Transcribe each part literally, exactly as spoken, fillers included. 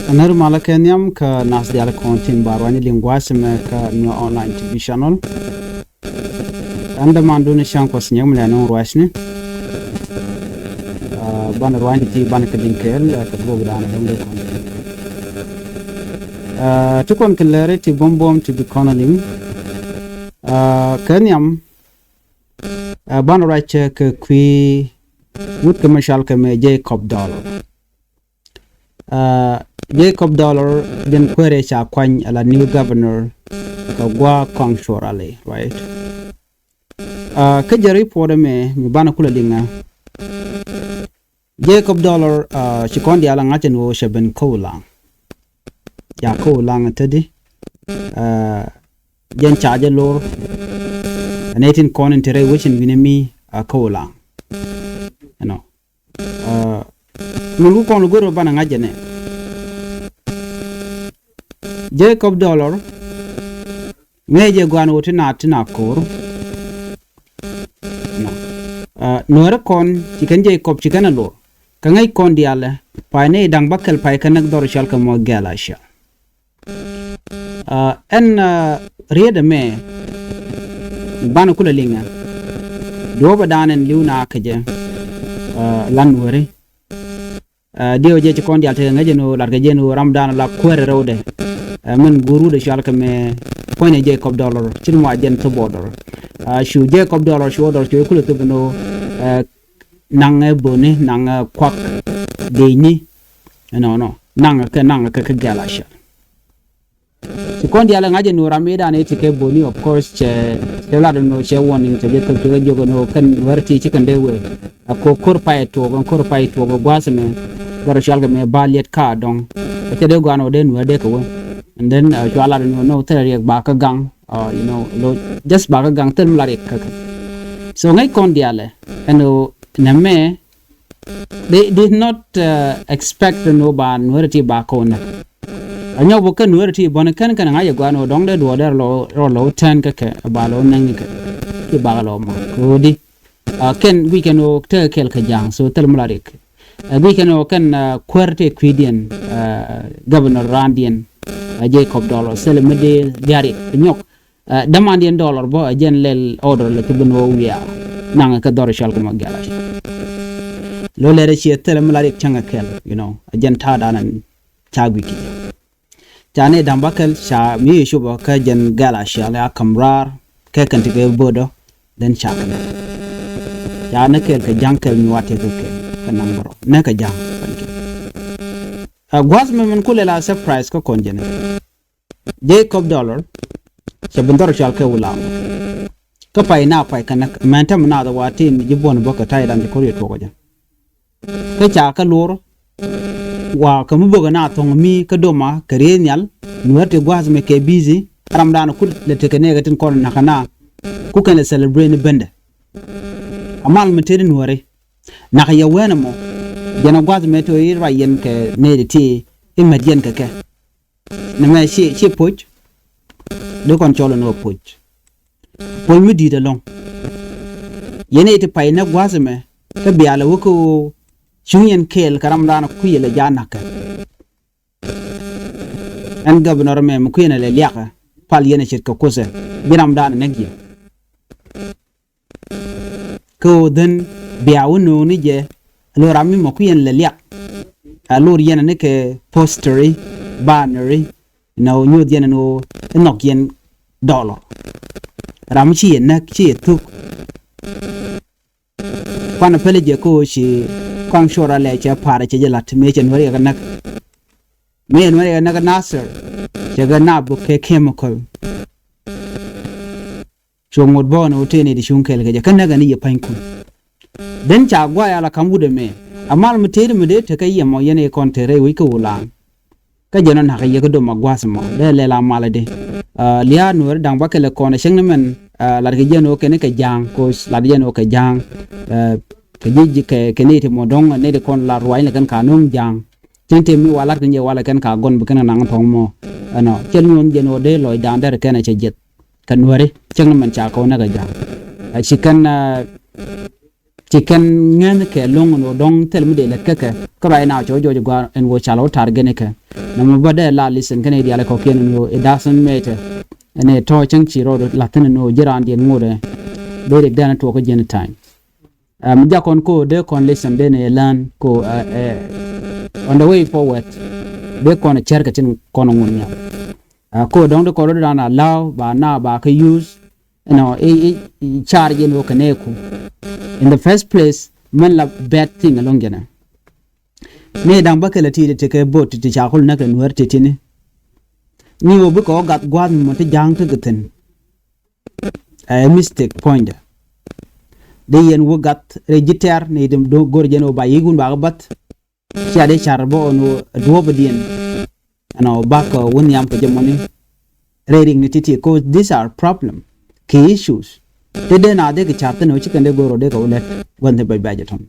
Anär malä kɛ nhiam kä nath diaal kɔn tin ba ruany liŋ gua̱a̱th ɛmɛ kä Nuer Online T V channel. Ɛn dämandun Cäŋ Kuɔth Nyiek mi lɛ nuŋ ruacni. Ah, banɛ ruany ti ti banɛ kɛ liŋ kɛɛl, ah, kɛ duɔ̱ɔ̱p dan dɔ̱ŋ dee kɔn. Ah, ti kɔn kɛ lɛri ti buɔ̱m buɔ̱m ti bi kɔn a liŋ. Ah, kɛ nhiam, ah, banɛ ruac kɛ kui̱ wut kɛ mɛ cɔal kɛ mɛ Jacob Dollar. Ah, Jacob Dollar jɛn kuäärɛ ca kuany ala new governor kɛ gua̱a̱ Kɔaŋ Cuɔr Ali, right? Ah, kä jɛ report ɛmɛ mi banɛ kulɛ liŋä. Jacob Dollar, ah, ci kɔn diaal a ŋa̱c ɛn ɣöö cɛ ben kä Ulaŋ. Ja kä Ulaŋ ɛ tädi. Ah, jɛn ca jɛ lor. Ɛn ɛ tin kɔn in te rɛy wecin wi̱nɛ mi, ah, kä Ulaŋ. Ɛnɔ. Ah, min wä kɔn go̱r banɛ ŋa̱c jɛ nɛ. Jacob Dollar ŋäc jɛ gua̱a̱n wä ti na ti na ko̱r. Nɔ. Ah, Nuäärä kɔn ci kɛn Jacob ci kɛn a lor. Kä ŋäc kɔn diaalɛ pay ni da̱ŋ bäkɛl pay kɛn näk dhɔr cɔal kɛ mɔ gɛl a cɔal. Ah, ɛn, ah, riet ɛmɛ banɛ kulɛ liŋɛ. Duɔ̱ɔ̱pɛ dan ɛn li̱w na kä jɛ, ah, lan weri. Ah, diɛw jɛ ci kɔn diaal tekɛ ŋäc jɛ ni ɣöö lat kɛ jɛ ni ɣöö ram dan la kuäärɛ rɛwdɛ. Ah, min guur wut ɛ cɔal kɛ mɛ puɔ̱nyɛ Jacob Dollar cin wa jɛn thop order. Ah, cu Jacob Dollar cu order cu kulɛ thop ni ɣöö, ah, naŋɛ böni naŋɛ kuak dec ni. Ɛnɔnɔ naŋɛ kɛ naŋɛ kɛ kɛ gɛl a cɔal. Ci kɔn diaal ŋa̱c jɛ ni ɣöö ram mi dan i̱ ti kɛ böni, of course, cɛ, cɛ lat ni ɣöö cɛ warning, cɛ jɛ thok ti kɛ jiök ni ɣöö kɛn wär ti ci kɛn dee wee. A ko̱r ko̱r pay tuɔɔk, ɛn ko̱r pay tuɔɔk ɛ gua̱a̱th ɛmɛ. Gɔr cɔal kɛ mɛ ba liɛt ka dɔŋ. Ɛ cɛ dee gɔaa ni ɣöö dee nuäär dee kɛ wee. And then, uh, cua lat ni ɣöö ni ɣöö thilɛ riɛk ba kä gaŋ, uh, you know, lo, just ba kä gaŋ thil mi la riɛk kä kɛ. So ŋäc kɔn diaalɛ ɛn ɣöö nɛmɛ they did not, uh, expect ni ɣöö ba nuäär ti ba kɔn nɛ. A nyɔk bä kɛn nuäär ti bɔn kɛn kɛn ŋa̱c ɛ gua̱a̱n ɣöö dɔ̱ŋ dee duɔɔdɛ rɔ lɔ, rɔ lɔ tɛn kä kɛ ba lɔ nɛŋ ni kɛ. Ti bakɛ lɔ mɔ kɛ ɣöö di. Ah, kɛn guic kɛn ɣöö tekɛ kɛl kɛ ja̱a̱ŋ, so thil mi la rik. Ah, guic kɛn ɣöö kɛn, ah, kuäär tëë kui̱diɛn, ah, governor raandiɛn, ah, Jacob Dollar, thil mi dee diarik nyɔk. Ah, dämandiɛn Dollar bä a jɛn lɛl order lɛ ti ben ɣöö wiaa. Naŋɛ kɛ dhɔr cɔal kɛ mɔ gɛl a cɔal. Lo lɛr a ciɛ thil mi la rik cäŋ a kɛl, you know, a jɛn ta̱a̱ da̱a̱n ca guic ki jɛ. Ca ni da̱ŋ bäkɛl ca mi cupä kä jɛn gɛl a cɔal a käm raar kɛ kɛn ti kɛ bödä. Then ca kɛ nɛ ca ni kɛl kɛ ja̱ŋ kɛl mi wat tëë kɛ kɛl kɛ naŋ bärɔ nɛ kɛ ja̱ŋ. Thank you. A gua̱th mi min kulɛ la surprise kä kɔn jɛn. Jacob Dollar cɛ bin dhɔr cɔal kɛ Ulaŋ. Kä pay na pay kɛ näk mɛn tɛm naath wa tin ji̱ buɔ̱n bä kɛ ta̱y dan ci ko̱r yɛ tuɔk jɛ. Kä ca kä luɔr wa kɛ mi bäkɛ na thɔŋ mi kä doma kɛ riee nhial. Nuäär ti gua̱a̱th mɛ kɛ busy. Ram dan kut lɛ tekɛ nɛɛkɛ tin kɔn nakä na ku kɛn lɛ celebrate ni bendɛ. A mal mi tëëdi nuääri nakä yɛ wɛn ɛmɔ. Jɛn a gua̱a̱th mɛ ti ɣöö i̱ ruac yɛn kɛ nɛɛdi ti i̱ mɛt yɛn kɛ kɛ. Nɛmɛ ci, ci poc. Di kɔn cɔl ɛn ɣöö poc. Poc mi di̱i̱t ɛlɔ̱ŋ. Yɛn i̱ ti pay näk gua̱a̱th ɛmɛ kä bialɛ wä kä ɣöö cuŋ yɛn kɛɛl kɛ ram raan kui̱ lɛ ja̱a̱n na̱kɛ. Ɛn governor ɛmɛ mi kui̱ yɛn lɛ liakä pal yɛn ɛ ce̱tkɛ kuothɛ bi ram raan ɛ näk yɛ. Kä ɣöö dhän bia wä nööŋni jɛ a lo̱r ram mi mɔ kui̱ yɛn lɛ liak. A lo̱r yɛn ni kɛ posteri, baneri, na ɣöö nyoth yɛn ni ɣöö inhɔk yɛn dɔlɔ. Ram mi ci yɛ näk ci yɛ thuk. Kuanɛ pälɛ jɛ kä ɣöö ci kɔaŋ cuɔr alɛ cɛ pa̱a̱r cɛ jɛ la̱t mëë cɛ nuäri yɛ kɛ näk. Mëë nuäri yɛ kɛ näk Nasir cɛ kɛ naap kɛ chemical. Cuɔ ŋot bɔɔn ɛ wä tëë ni ti cuŋ kɛɛl kɛ jɛ kä näk ɛn i̱ yɛ pa̱nykun. Dhen ca guay ala ka̱m wut ɛmɛ a mal mi tëëd mi dee tekä yɛ mɔ yɛn ɛ kɔn te rɛy wec kä Ulaŋ. Kä jɛn ɔ na̱k yɛ kä dom a gua̱th mɔ dee lɛl a mal ɛ dee. Ah, lia̱a̱ nuɔ̱ɔ̱ri da̱ŋ bäkɛl ɛ kɔn ɛ cäŋ ni mɛn, ah, lat kɛ jɛn ɔ kɛn kɛ ja̱a̱ŋ kos lat jɛn ɔ kɛ ja̱a̱ŋ. Ah, kɛ ji̱ kɛ, kɛ nɛy ti mɔ dɔ̱ŋ nɛy ti kɔn lat ruac ni kɛn ka no̱o̱ŋ ja̱a̱ŋ. Cäŋ tëë mi wa lat kɛn jɛ walɛ kɛn ka gɔn bi kɛn naŋ thɔŋ mɔ. Ɛnɔ cɛ nyuɔ̱n jɛn ɣöö dee lɔcdan derɛ kɛn ɛ cɛ jiɛth. Kɛ nuääri cäŋ ni mɛn ca kɔn nɛ kɛ ja̱a̱ŋ. A ci kɛn, ah, Ci kɛn ŋäth kɛ loŋ ɛn ɣöö dɔ̱ŋ thil mi dee lät kä kɛ kä ba inɔ cɛ wä jɔɔc gua̱a̱r ɛn ɣöö ca lɔ tar gɛn kɛ. Nɔmɔ bä dee la listen kɛn i̱ diaal kɔ̱kiɛn ɛn ɣöö it doesn't matter. Ɛn ɛ tɔ̱ cäŋ ci rɔɔd la̱thin ɛn ɣöö ji̱ raandiɛn ŋot ɛ dee rik dɛn tuɔɔk kä ji̱n time. Mi jak kɔn ko dee kɔn listen dee ni learn ko on the way forward. Dee kɔn cɛr kɛ tin kɔn ŋun nhiam. Ko dɔ̱ŋ dee kɔn rɔɔd dan allow ba na ba kä use. You know, i, i, i charge in wä kɛ nɛɛku. In the first place, mɛn la bad thing alɔŋ jɛnɛ. Ni da̱ŋ bä kɛlɛ ti ti kɛ bot ti ca kul näk kɛ nuɛr ti tini. Ni wä bikɛ wä gat gua̱a̱th mɔ ti ja̱a̱ŋ ti kɛ thi̱n. Ɛ mistake puɔ̱nydɛ. Di yɛn wä gat rɛy ji̱ tɛ̈r ni di go̱r jɛn wä ba yi̱k wun ba kɛ bath. Cia dee car bä ɣän ɣöö duɔ̱ɔ̱pdiɛn. Ɛnɔ bak wä nhiam kɛ jɛ mɔni. Rɛy rik ni ti̱ti̱, 'cause these are problem kɛ issues. Te dee na dee kɛ car thin ɣöö ci kɛn dee go̱o̱r ɣöö dee kɛ wä lät gua̱n thi̱n bɛc bɛc ɛ tɔ̱n.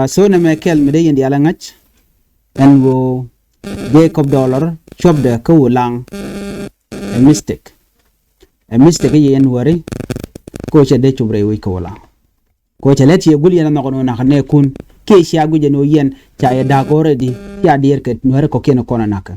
So nɛmɛ kɛl mi dee yɛn diaal ɛ ŋa̱c ɛn ɣöö Jacob Dollar cuɔpdɛ kä wä laŋ. Ɛ mistake. Ɛ mistake i̱ yɛn wäri. Ko cɛ dee cup rɛy wec kɛ wä laŋ. Ko cɛ lɛ tiɛ gul yɛn a nhɔk ɛn ɣöö nakä nɛɛkun kiɛ cia guic ɛn ɣöö yɛn ca yɛ da̱k already. Cia diɛɛr kɛ nuɛri kɔ̱kiɛn kɔn ɛ nakä.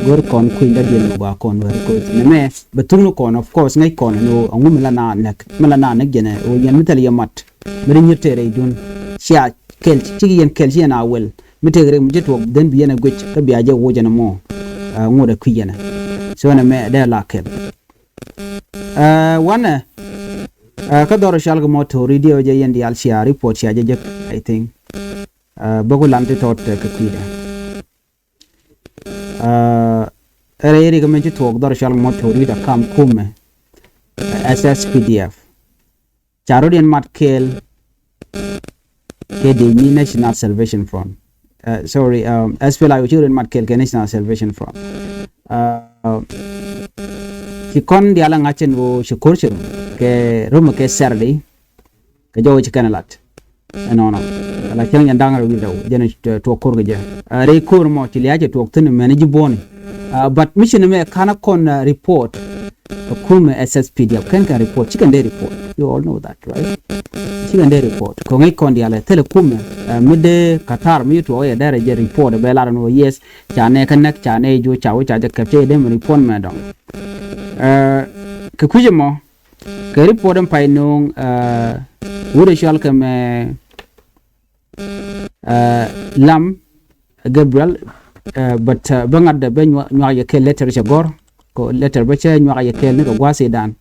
Go̱r kɔn kui̱ny dɔ̱diɛn mɛ gɔaa kɔn nuɛri koth nɛmɛ bɛ thuk ni kɔn, of course, ŋäc kɔn ɛn ɣöö ɛŋu mi la na näk, mi la na näk jɛn ɛ ɣöö yɛn mi thil yɛ mat mi ri nyi̱r tëë rɛydun. Cia kɛl ci yɛn kɛl ci yɛn a wel mi tëëk rɛy mi ci tuɔɔk dhän bi yɛn ɛ guic kä bia jɛ woc ɛn ɛmɔ. Ŋot ɛ kui̱c yɛn ɛ. So nɛmɛ dee la kɛl. Wanɛ kä dhɔr cal kɛ mɔ to̱ri diɛ wä jɛ yɛn diaal cia report cia jɛ jek, I think. Bä ku lan ti tɔt kɛ kui̱dɛ. Ɛ rɛy rik mɛn ci tuɔɔk dhɔr cal mɔ to̱ri da kam kumɛ S S P D F. Ca rot yɛn mat kɛɛl kɛ dec ni National Salvation Front. Sorry, S P L A-IO ci rot yɛn mat kɛɛl kɛ National Salvation Front. Ci kɔn diaal a ŋa̱c ɛn ɣöö ci ko̱r ci rum kɛ rum kɛ Saturday. Kɛ jɔw ci kɛn lat ɛnɔnɔ. Ala cäŋ jɛn da̱ŋ rɛw wi̱i̱ rɛw jɛn tuɔk ko̱r kɛ jɛ. Rɛy ko̱r mɔ ci lia̱a̱ cɛ tuɔk thi̱n mɛn ji̱ buɔ̱ni. But mi ci ni mɛ ka̱n a kɔn report. Kumɛ S S P D F kɛn kɛn report, ci kɛn dee report. You all know that, right? Ci kɛn dee report kɛ ŋäc kɔn dialɛ thilɛ kumɛ. Mi dee Qatar mi tuɔk yɛ dɛrɛ jɛ report bɛ lar ni wä, yes. Ca nɛ kä näk, ca nɛ juɔc, ca wä ca jɛ kɛp cɛ yɛ dee mi report mɛ dɔŋ. Kɛ kui̱c ɛmɔ kɛ report ɛn pay no̱o̱ŋ. Wut ɛ cɔal kɛ mɛ Lam Gabriel. But bä ŋa̱t dɛ bä nyuak yɛ kɛl letter cɛ gɔ̱r. Kɛ letter bä cɛ nyuak yɛ kɛl ni kɛ gua̱a̱th idan.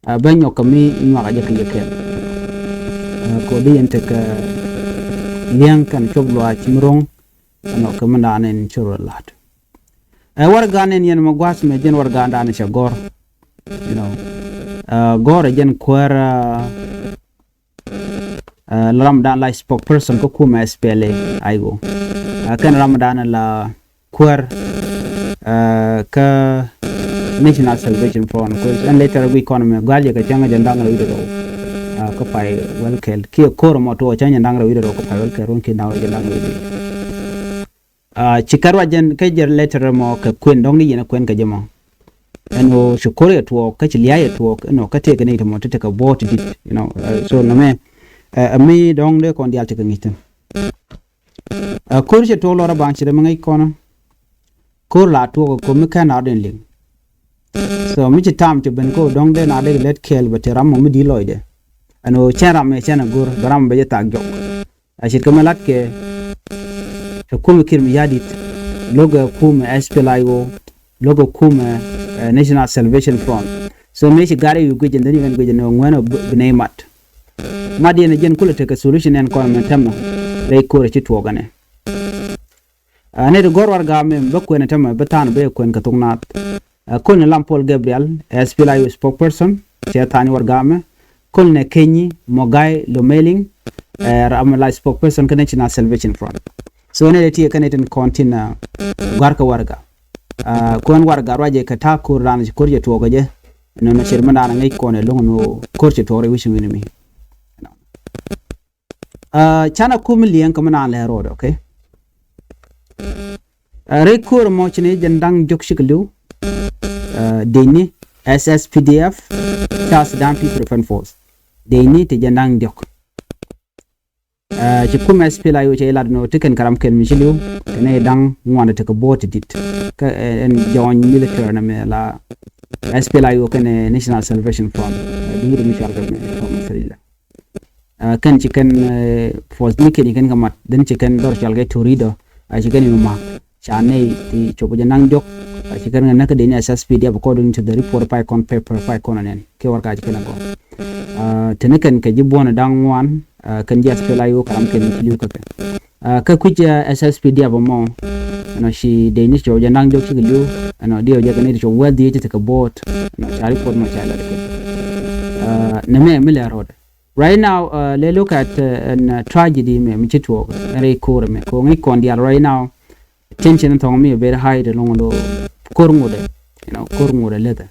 Bä nyɔk kɛ mi nyuak yɛ kɛ yɛ kɛl. Kɛ di yɛn tekɛ liɛŋ kɛn cop luaac mi ro̱ŋ. Ɛnɔ kɛ mi da̱a̱n ɛn ci rɔ la̱t. Ɛ warɛga nɛn yɛn mɛ gua̱a̱th mɛ jɛn warɛga da̱a̱n cɛ gɔ̱r. You know, gɔ̱r ɛ jɛn kuäär la ram da̱a̱n la spokesperson kä kumɛ S P L A-IO. Kɛn ram da̱a̱n la kuäär kä National Salvation Front. Kuɛ ɛn letter guic kɔn mɛ gua̱a̱l yɛ kɛ cäŋ jɛn da̱a̱n rɛw i̱ rɛw. Kä pay wäl kɛl kiɛ ko̱r mɔ tuɔɔk cäŋ jɛn da̱a̱n rɛw i̱ rɛw kä pay wäl kɛl ruɔ̱n kiɛ da̱a̱n rɛw i̱ rɛw. Ci kɛ ruac jɛn kä jɛ letter mɔ kɛ kuën dɔ̱ŋ ni yɛn ɛ kuën kɛ jɛ mɔ. Ɛn ɣöö ci ko̱r yɛ tuɔɔk kä ci lia̱a̱ yɛ tuɔɔk ɛn ɣöö kä tëëkɛ ni ti mɔ ti tekɛ buɔ̱ɔ̱t ti di̱t, you know. So nɔmɛ ɛ mi dɔ̱ŋ dee kɔn diaal tekɛ ŋi̱c thi̱n. Ko̱r cɛ tuɔɔk lɔr a baŋ ci dee mi ŋäc kɔn. Ko̱r la tuɔɔk ɛ ko̱r mi kɛn raar den liŋ. So mi ci tam ci ben ko̱r dɔ̱ŋ dee na dee lɛt kɛɛl bɛ te ram mɔ mi di̱t lɔcdɛ. Ɛn ɣöö cɛn ram ɛ cɛn ɛ go̱r bɛ ram bɛ jɛ thak jɔk. A ce̱tkɛ mɛ latkɛ ɛ kumɛ Kiir Mayardit, lo̱kɛ kumɛ S P L A-IO, lo̱kɛ kumɛ National Salvation Front. So mëë ci gat i̱ wi̱i̱ guic ɛn dheni kɛn guic ɛn ŋuɛ̈n ɔ bi nɛy mat. Mat yɛn ɛ jɛn kulɛ tekɛ solution ɛn kɔn mɛn täämɛ rɛy ko̱r ɛ ci tuɔɔk ɛn ɛ. Ɛ nɛy ti gɔ̱r warɛga mɛ bä kuɛn ɛ täämɛ bä tha̱a̱n bä yɛ kuɛn kɛ thok naath. Ɛ kɔn ni Lam Paul Gabriel, S P L A-IO spokesperson, cɛ tha̱a̱n warɛga mɛ. Kɔn ni Kenyi Mogai Lomeling, ɛ ram la spokesperson kä National Salvation Front. So nɛy ti kɛn itin kɔn tin gua̱r kɛ warɛga. Kuɛn warɛga ruacɛ kɛ ta̱a̱ ko̱r raan ci ko̱r cɛ tuɔɔk kɛ jɛ. Nɔnɔ cir mi naan ŋäc kɔn ɛ lo̱ŋ ni ko̱r cɛ tuɔɔk rɛy wi̱c mi ni mi. Canɛ kum liɛŋ kɛ mi naan lɛ ro̱o̱d, okay. Rɛy ko̱r mɔ ci ni jɛn da̱ŋ jɔk cikɛ li̱w. Dini S S P D F, South Sudan People Defense Force. dëcni ti jiɛn da̱ŋ diɔ̱k. Ci kumɛ S P L A I O cɛ ilat nɔ ti kɛn karam kɛn mi ci li̱w kɛn ɛ da̱ŋ ŋuan ti kɛ bo̱o̱t ti di̱t kä ɛn jɔny military nɛ mɛ la S P L A I O kɛn ɛ National Salvation Front. Duŋ ti mi cual kɛ mɛ kɔmɛ sɛlilɛ. Kɛn ci kɛn force ni kɛn ci kɛn kɛ mat dhin ci kɛn dhɔr cual kɛ Torit ɔ. Ci kɛn i̱ mak ca nɛy ti cop jɛ naŋ diɔk. Ci kɛn kɛ näk kɛ dee ni S S P D F according to the report pay kɔn paper pay kɔn anɛn kɛ war ka ci kɛn a gɔn. Tini kɛn kɛ ji̱ buɔ̱n daŋ ŋuan kɛn ji̱ S P L A I O karam kɛn ci li̱w kɛ kɛ. Kä kui̱c S S P D F mɔ ɛnɔ ci dee ni cop jɛ naŋ diɔk ci kɛ li̱w ɛnɔ diɛw jɛ kɛ ni ti cop wɛl dhiec ti kɛ bo̱o̱t ɛnɔ ca report mɔ ca lɛ kɛ. Nɛ mɛ mi lɛ rɔɔdɛ. Right now, uh, le look at ɛn tragedy mɛ mi ci tuɔɔk ɛn rɛy ko̱r mɛ ko̱ ŋi̱c kɔn dial right now. Tension thɔŋ mi very high de loŋ lo ko̱r ŋut ɛ, you know, ko̱r ŋut ɛ leth ɛ.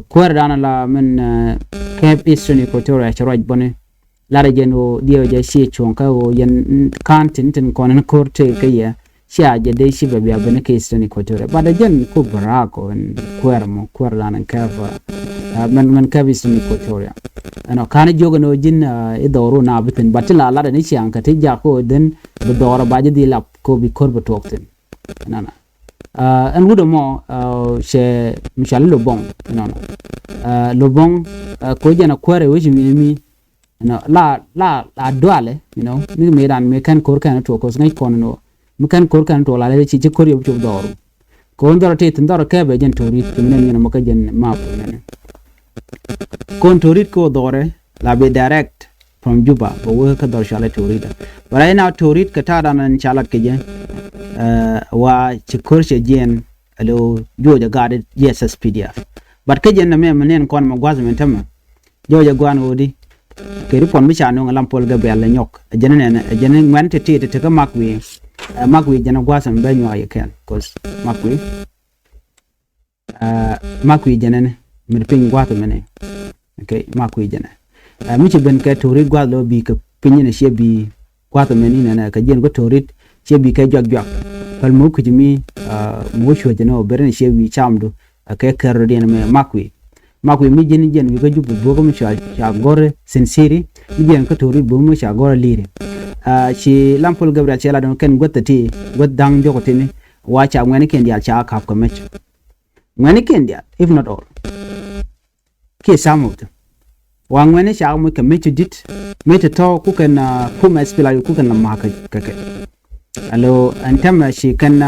Kuäär dan la min kɛp Eastern Equatoria ci ruac bäni. Lar jɛn ɣöö diɛw jɛ ci cuɔ̱ŋ kä ɣöö yɛn ka̱n tin tin kɔn in ko̱r tëë kä yɛ. Cia jɛ dee ci bɛ bia ben kä Eastern Equatoria. But jɛn ku Barack ɔ in kuɛɛr mɔ kuɛɛr dan in kɛp mɛn mɛn kɛp Eastern Equatoria. Ɛnɔ ka̱n jiök ɛn ɣöö ji̱n i̱ dhɔru na bi thi̱n but ti la lat ɛn i̱ ciaŋ kä ti jak kä ɣöö dhin bi dhɔr ba ji̱ dhi lap kä ɣöö bi ko̱r bi tuɔɔk thi̱n. Ɛnɔnɔ ɛn wut ɛmɔ cɛ mi cɔal i̱ Lobɔŋ. Ɛnɔnɔ Lobɔŋ ko jɛn ɛ kuɛɛr ɛ wec mi ni mi. You know, la la la dualɛ, you know, mi mi dan mi kɛn ko̱r kɛn tuɔk kos ŋäc kɔn no. Mi kɛn ko̱r kɛn tuɔk la lɛ ci ci ko̱r yop cop dhɔru. Ko dhɔr ti thin dhɔr kɛ bɛ jɛn Torit ti mi nɛ mi nɛ mɔ kɛ jɛn map nɛ. Kon Torit ko dhɔrɛ la bi direct from Juba bɛ wee kɛ dhɔr cɔalɛ Torit. But right now Torit kɛ ta̱a̱ dan ca lat kɛ jɛ wa ci ko̱r cɛ jiɛn alo juɔc a gaat S S P D F. But kɛ jɛn nɛ mɛ mi nɛn kɔn mɛ gua̱th mɛ tämɛ. Jɔɔc ɛ gua̱a̱n ɣöödi kɛ ri puɔn mi ca nuŋ ɛ lam Pol Gabriel ɛ nyɔk ɛ jɛn nɛn ɛ jɛn ŋuɛn ti ti ti ti kä mak wi̱i̱. Ɛ mak wi̱i̱ jɛn ɛ gua̱a̱th ɛmɛ bɛ nyuak yɛ kɛn kos mak wi̱i̱. Ɛ mak wi̱i̱ jɛn ɛn mi ti piny gua̱a̱th ɛmɛ ni. Okay, mak wi̱i̱ jɛn ɛ mi ci ben kɛ Torit gua̱a̱th lɔ bi kɛ piny ni ciɛ bi gua̱a̱th ɛmɛ ni nɛnɛ kɛ jiɛn kɛ Torit ciɛ bi kɛ juak juak. Päl mi wä kui̱c mi mi wä cuɔ̱c ɛn ɔ ber ni ciɛ wi̱i̱ camdu. Ɛ kɛ kɛr rɔ diɛn mɛ mak wi̱i̱. Mak wi̱i̱ mi ji̱n jiɛn wi̱i̱ kä Jup buɔ̱k mi cua cua gɔr Sinsiri mi jiɛn kä Torit buɔ̱k mi cua gɔr Liri. Ci lam Pol Gabriel cɛ la dɔ̱ŋ kɛn guäth ti guäth da̱ŋ jɔk tini wa ca ŋuɛni kiɛn diaal ca kap kɛ mɛc. Ŋuɛni kiɛn diaal if not all. Kiɛ some of them. Wa ŋuɛni ca muc kɛ mec ti dit mec ti tɔ̱ ku kɛn kum S P L A I O ku kɛn la mak kɛ kɛ. Alo ɛn tɛmɛ ci kɛn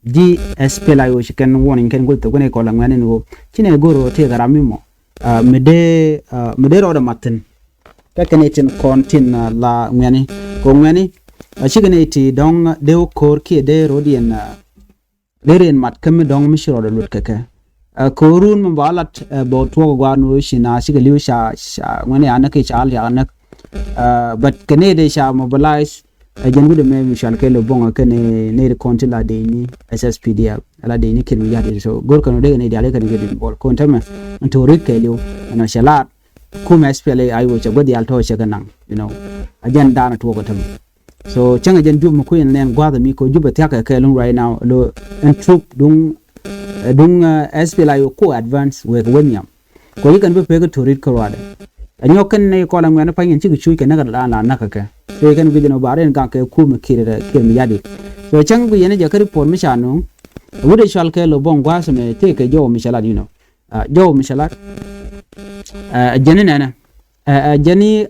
ji̱ S P L A I O ci kɛn warning kɛn guil thok kɛn ikɔl aŋuɛni ni ɣöö ci nɛ go̱r ɣöö tëëkɛ ram mi mɔ mi dee mi dee rɔɔdɛ mat thi̱n. Kä kɛn itin kɔn tin la ŋuɛni kɛ ŋuɛni cikɛ nɛ iti dɔ̱ŋ dee wä ko̱r kiɛ dee ro̱d yɛn dee rin mat kä mi dɔ̱ŋ mi ci rɔɔdɛ luɔt kɛ kɛ. Ko̱run mi ba lat bɛ tuɔɔk gua̱a̱r ni wee ci na cikɛ li̱w ca ca ŋuɛni a näk i̱ ca liak näk. But kɛ nɛy dee ca mobilize ɛ jɛn wi̱dɛ mɛ mi cual kɛ Lobɔŋ kɛn nɛy di kɔn ti la dee ni S S P D F la dee ni kɛn mi ya̱t i̱ so go̱r kɛn wä dee kɛn i̱ diaal kɛn kɛ din bɔl kɔn tɛmɛ. Ɛn to̱ rit kɛɛliw ɛn ɔ cɛ laat kum S P L A I O cɛ gua̱th diaal tɔ̱ cɛ kɛ naŋ. You know a jɛn daanɛ tuɔɔk ɛ tɛmɛ. So cäŋɛ jɛn Jup mi kui̱n nɛn gua̱a̱th mi ko Jup ɛ thia̱k kɛ kɛɛliw right now lo ɛn trup duŋ duŋ S P L A I O ko advance wek wä nhiam. Kuɛ ci kɛn bi pek kä to̱ rit kä ruaadɛ. Ɛ nyɔk kɛn ni kɔl ɛ ŋuɛn pa̱ny kɛn cikɛ cuc kɛ näk la la näk kɛ kɛ. Kuɛ ci kɛn guic ɛn ɔ ba rin gaŋ kɛ kum kiɛ kiɛ mi ya̱di. So cäŋ guic ɛn jɛ kä report mi ca nuŋ. Wut ɛ cual kɛ Lobɔŋ gua̱a̱th mɛ tëë kɛ jɔw mi cɛ lat inɔ. Jɔw mi cɛ lat. Ɛ jɛn ni nɛnɛ. Ɛ jɛn ni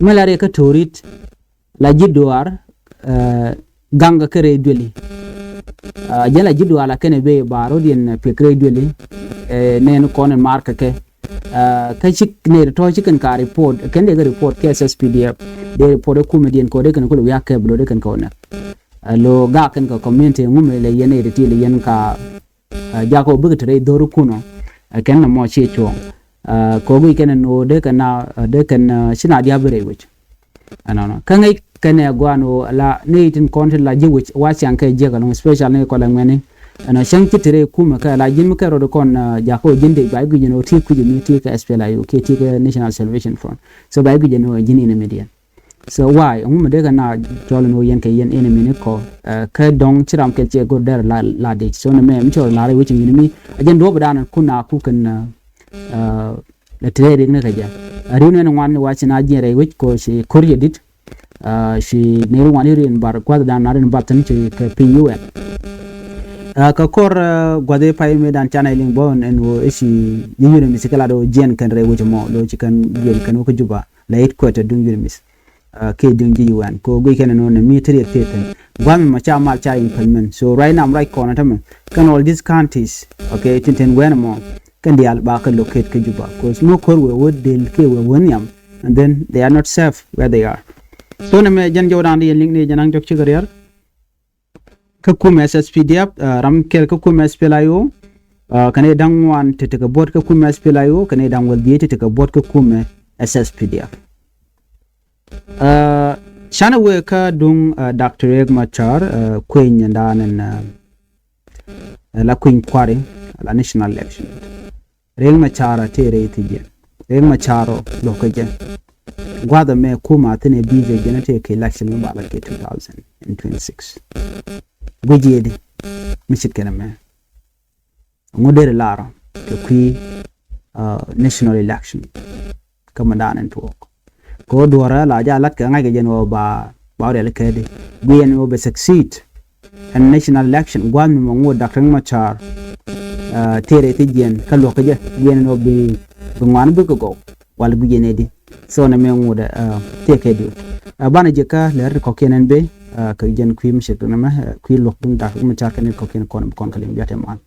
mi la riɛ kä to̱ rit. La ji̱ duaar gaŋ kɛ rɛy duëli. Jɛn la ji̱ duaar la kɛn ɛ bee ba ro̱d yɛn piɛk rɛy duëli. Nɛn kɔn in maar kɛ kɛ kä cik nɛy tɔ̱ ci kɛn ka report kɛn dee kɛ report kɛ S S P D F. Dee report ɛ kumɛ diɛn kɛ dee kɛn kulɛ wiak kɛ bi lo̱ dee kɛn kɛ wä nɛ. Lo gak kɛn kɛ community ŋumɛ lɛ yɛn nɛy ti ti lɛ yɛn ka Ɛ, jakɔ bikɛ te rɛy dho̱r kunɔ. Ɛ, kɛn nɔmɔ ciɛ cuɔ̱ɔ̱ŋ. Ɛ, kɛ ɣöö guic kɛn ɛn ɣöö dee kɛn na, ɛ, dee kɛn, ɛ, ci na dia̱a̱p bi rɛy wec. Ɛnɔnɔ. Kä ŋäc kɛn ɛ gua̱a̱n ɣöö la ni tin kɔn tin la ji̱ wec wa ciaŋ kɛ jiäk ɛlɔ̱ŋ, especially ni kɔlɛ ŋuɛni. Ɛnɔ cäŋ ci te rɛy kumɛ kɛ la ji̱n mi kɛ rɔɔd kɔn, ɛ, jakɔ ji̱n dee ba ji̱ guic ɛn ɣöö ti kui̱c mi ti kɛ S P L A I O kiɛ ti kɛ National Salvation Front. So ba ji̱ guic ɛn ɣöö ji̱n in mi diɛn. So why? Ɛŋu mi dee kɛ na cɔl ni wä yɛn kɛ yɛn enemy ni kɔ, ɛ, kä dɔŋ ci ram kɛl cɛ go̱r dɛr la, la dec. So ni mɛ mi cɔl la rɛ wecin yini mi a jɛn duɔp dan kun na ku kɛn, ɛ, Lɛ ti rɛy riɛkni kɛ jɛ. A ri̱w nɛn ŋuan ni wac ci na jiɛn rɛy wec kɛ ɣöö ci ko̱r yɛ di̱t. Ci nɛy ri ŋuan i̱ riɛn bar gua̱thdan na rin bath thi̱n ci kɛ piny U N. Kɛ kɔr gua̱th i̱ pay mëëdan canɛ liŋ bä ɛn ɣöö i̱ ci ji̱ UNMISS kɛ lat ɣöö jiɛn kɛn rɛy wec ɛmɔ lo̱ ci kɛn jiɛn kɛn wä kä Juba lɛ headquarter duŋ UNMISS. Kiɛ duŋ ji̱ U N kɛ ɣöö guic kɛn ɛn ɣöö nɛ mi ti riɛk tëë thi̱n. Gua̱th mɛ ca mal ca implement, so right now right kɔn ɛ tämɛ kɛn all these counties, okay, tin tin wɛn ɛmɔ kɛn diaal ba kɛ locate kä Juba, cause mi ko̱r wëë wä del kiɛ wëë wä nhiam, and then they are not safe where they are. So nɛ mɛ jɛn jɔwdan di yɛn liŋ ni jɛn aŋ jɔk cikɛ riɛr. Kä kumɛ S S P D F, ram kɛl kä kumɛ S P L A I O, kɛn i̱ da̱ŋ ŋuan ti ti kɛ buɔt kä kumɛ S P L A I O, kɛn i̱ da̱ŋ wäl dhieec ti ti kɛ buɔt kä kumɛ S S P D F. Canɛ wëë kä duŋ Doctor Riek Machar, kueny nyɛndan ɛn la kueny kuari la national election. Riek Machar a tëë rɛy thi̱n jɛ. Riek Machar ɔ lo̱k kä jɛ. Gua̱th ɛmɛ kumɛ a thi̱n ɛ bi̱i̱ jɛ jɛn a tëë kɛ election mi ba la kɛ two thousand and twenty-six. Guic yɛ di mi ce̱tkɛ nɛmɛ. Ŋu deri lar kɛ kui̱ national election kä mi da̱a̱n in tuɔɔk. Kɛ ɣöö duɔ̱ɔ̱rä la ja lat kɛ ŋa̱ckɛ jɛn ɣöö ba ba riɛl kɛ di guiɛn ɣöö bɛ succeed ɛn national election gua̱a̱th mi mɔ ŋu Doctor Riek Machar tëë rɛy thi̱n jiɛn kä luɔ̱k kä jɛ guiɛn ɣöö bi bi ŋuan bikɛ gɔw wal guiɛn ɛ di. So nɛ mɛ ŋu dɛ tëë kɛ di banɛ jɛ kä lɛr ti kɔ̱kiɛn ɛn bee kɛ jɛn kui̱ mi ce̱tkɛ nɛmɛ kui̱ luɔ̱k dun Doctor Riek Machar kɛn ti kɔ̱kiɛn kɔn bi kɔn kɛ liŋ biatɛ man.